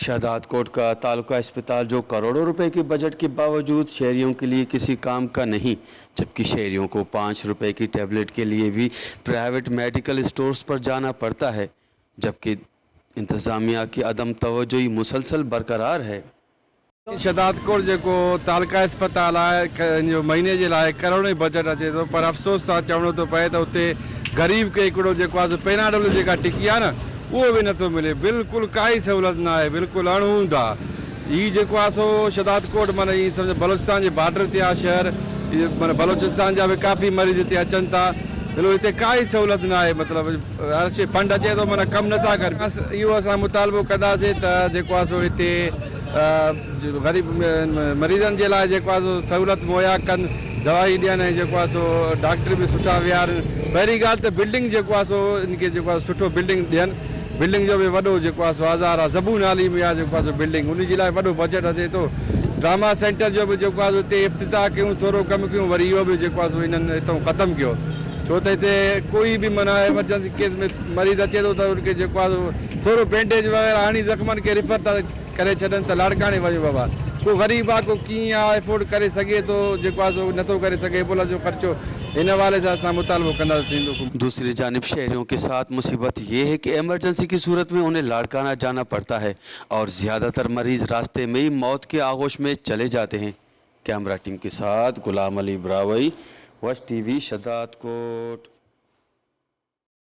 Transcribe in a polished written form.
शहदादकोट का तालुका अस्पताल जो करोड़ों रुपए के बजट के बावजूद शहरियों के लिए किसी काम का नहीं, जबकि शहरियों को 5 रुपए की टैबलेट के लिए भी प्राइवेट मेडिकल स्टोर्स पर जाना पड़ता है, जबकि इंतज़ामिया की अदम तवज्जोई मुसलसल बरकरार है। शहदादकोट जेको तालुका अस्पताल आहे, इन जो महीने जे लाइ करोड़ों बजट अचे थो, पर अफ़सोस सां चवणो थो पए त उते ग़रीब खे हिकिड़ो जेको आहे पेनाडोल जेका टिकी आहे न, उहो बि नथो मिले। बिल्कुलु काई सहूलियत न आहे, बिल्कुलु अणहूंद आहे। हीउ जेको आहे सो शहदादकोट माना ईअं सम्झो बलोचिस्तान जे बॉर्डर ते आहे शहर, माना बलोचिस्तान जा बि काफ़ी मरीज़ हिते अचनि था। बिल्कुलु हिते काई सहूलियत न आहे, मतिलबु हर शइ फंड अचे थो, माना कमु नथा कनि। इहो असां मुतालबो कंदासीं त जेको आहे सो हिते ग़रीब मरीज़नि जे लाइ जेको आहे सो सहूलियत मुहैया कनि, दवाई ॾियनि ऐं जेको आहे सो डॉक्टर बि सुठा विहारनि। पहिरीं ॻाल्हि त बिल्डिंग जेको आहे सो इनखे जेको आहे सुठो बिल्डिंग ॾियनि। बिल्डिंग जो बि वॾो जेको आहे सो आज़ार आहे। ज़बून हाली में आहे जेको आहे सो बिल्डिंग, उन जे लाइ वॾो बजट अचे थो। ड्रामा सेंटर जो बि जेको आहे हिते इफ़्तिताह कयूं, थोरो कमु कयूं, वरी इहो बि जेको आहे सो हिननि हितां ख़तमु कयो। छो त हिते कोई बि माना एमरजेंसी केस में मरीज़ अचे थो त उनखे जेको आहे थोरो बैंडेज वग़ैरह हणी ज़ख़्मनि खे रिफर था करे छॾनि त लाड़काणे वञो बाबा। को ग़रीब आहे, को कीअं आहे, एफोर्ड करे सघे थो, जेको आहे सो नथो करे सघे एम्बुलेंस जो ख़र्चो। इन हवाले सां असां मुतालबो कंदासीं। दूसरी जानिब शहरियों के साथ मुसीबत ये है कि एमरजेंसी की सूरत में उन्हें लाड़काना जाना पड़ता है और ज़्यादातर मरीज़ रास्ते में ही मौत के आगोश में चले जाते हैं। कैमरा टीम के साथ गुलाम अली ब्रावई, वश टीवी, शहदादकोट।